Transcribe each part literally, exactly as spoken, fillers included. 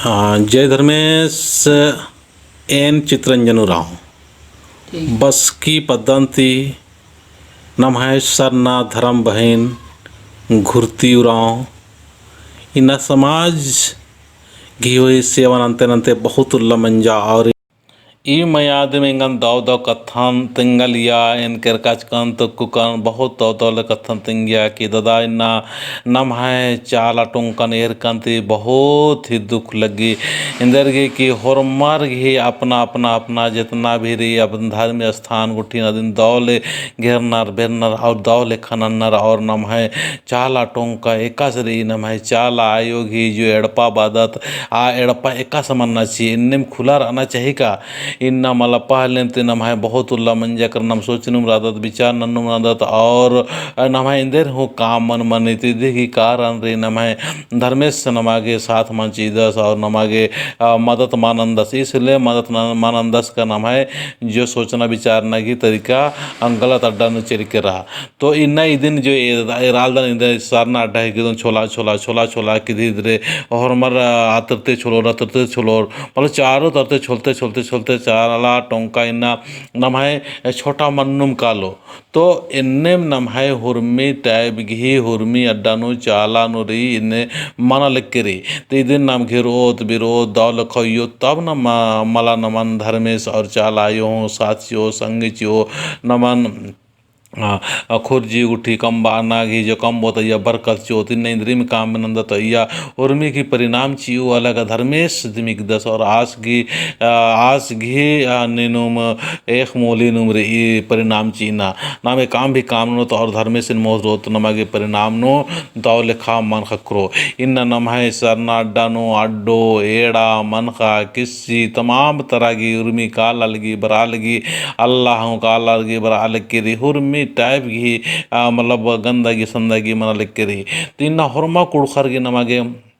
आ, जय धर्मेस, एन चित्रंजन उराँव। ठीक। बसकी पद्दन ती नम्है सरना धरम बहिन घुरती उराँव। इन्ना समाज गही होई सेवा नन्ते नन्ते बहुत उल्ला मंजा और ई मयादिम एंगन दव दव कत्थन तिंगलिया, एन केरकाचकन तुक्कुकन बहुत दव दव ले कत्थन तिंगिया कि ददा इन्ना नम्है चाला टोंकन एरकन ती बहुत ही दुख लग्गी। एन्देरगे कि होरमर गही अपना, अपना, अपना जेतना भी रई अपन धर्म स्थान गुट्ठिन अदिन दव ले घेरनर, बेरनर और दव ले खननर और नम्है चाला टोंका एकासे रई, नम्है चाला आयो गही जो एड़पा बअदत, आ एड़पा एकासे मन्ना चाही, एन्नेम खुला रअना चाही का? इन्ना मला पहलेम ती नम्है बहुत उल्ला मंजा केरा, नम सोचनुम रअदत, विचार नन्नुम रअदत और नम्है एन्देर हूँ काम मल मनी। ती इदी गही कारण रई नम्है धर्मेस नमा गे साथ मल चिअदस और नमा गे, अ, मदत मल नन्दस। इसलिए मदत न-, मल नन्दस का नम्है जो सोचना विचारना गही तरीका, अ, गलत अड्डा नू चइल केरा। तो इन्ना इदिन जो ए-, एरालदन इन्ना सरना अड्डा हिके, इदिन छोला, छोला, छोला, छोला किदी इदरे होरमर, अ, अतरते छोलोर, अतरते छोलोर, मतलब चारो तरते छोलते, छोलते, छोलते चाला टोंका इन्ना नम्है छोटा मन्नुम कालो। तो एन्नेम नम्है हुरमी type गही हुरमी अड्डा नू चाला नू रई, इन्ने मना लक्की रई। तो इदिन नाम घेरोत, बिरोत, दव लखा उइयोत, तब न म-, मला नमन धर्मेस और चाला आयो हूँ साथ चिओ, संग चिओ, नमन आ, आ, खुर्जी गुट्ठी कम बअना गही जो कम बओत अइय्या बरकत चिओत, इन्ना इन्द्रिम काम नन्दत अइय्या हुरमी गही परिणाम चिऊ अलग धर्मेस दिम हिकदस और आस गही, आ, आस गही, आ, नीनुम एक मोली नुम रई परिणाम चिअना। नाम एकअम भी काम ननोत और धर्मेसिन मोस रओत नमा गे परिणाम नू दव लेखा मल ख़क्खरो। इन्ना नम्है सरना अड्डा नू अड्डो, एड़ा, मनखा, किस्सी, तमाम तरह गही उर्मी काला लगी, बरआ लगी, अल्ला हूँ काला लगी, बरआ लगी रई, उर्मी type गही, आ, मतलब गंदगी संदगी मना लगी रई। तो इन्ना होरमा कुँड़ुख़र गही नमा गे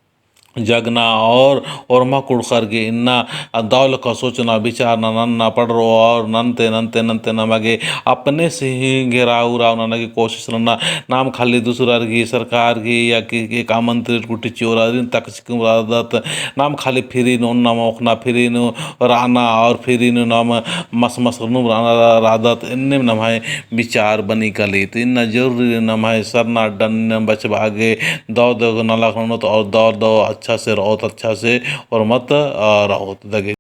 जगना और होरमा कुँड़ुख़र गही इन्ना दव लेखा सोचना, विचारना, नन्ना पड़रो और नन्ते, नन्ते, नन्ते नमा गे अपने से ही घेराव उराव नना गे कोशिश नन्ना। नाम खाली दूसरार गही, सरकार गही या कि, कि एकअम मंत्री गुट्ठी चिओर अदिन तक चिकुम रअदत। नाम खाली free नू ओन्ना मोख़ना, free नू रअना और free नू नाम मस मस नू रअना रअदत। एन्नेम नम्है विचार बनी काली। तो इन्ना जरूरी नम्है सरना अड्डन बछाबआ गे दव दव नलख ननोत और दव दव अच्छा से रओत, अच्छा से होरमत, आ, रओत दगे।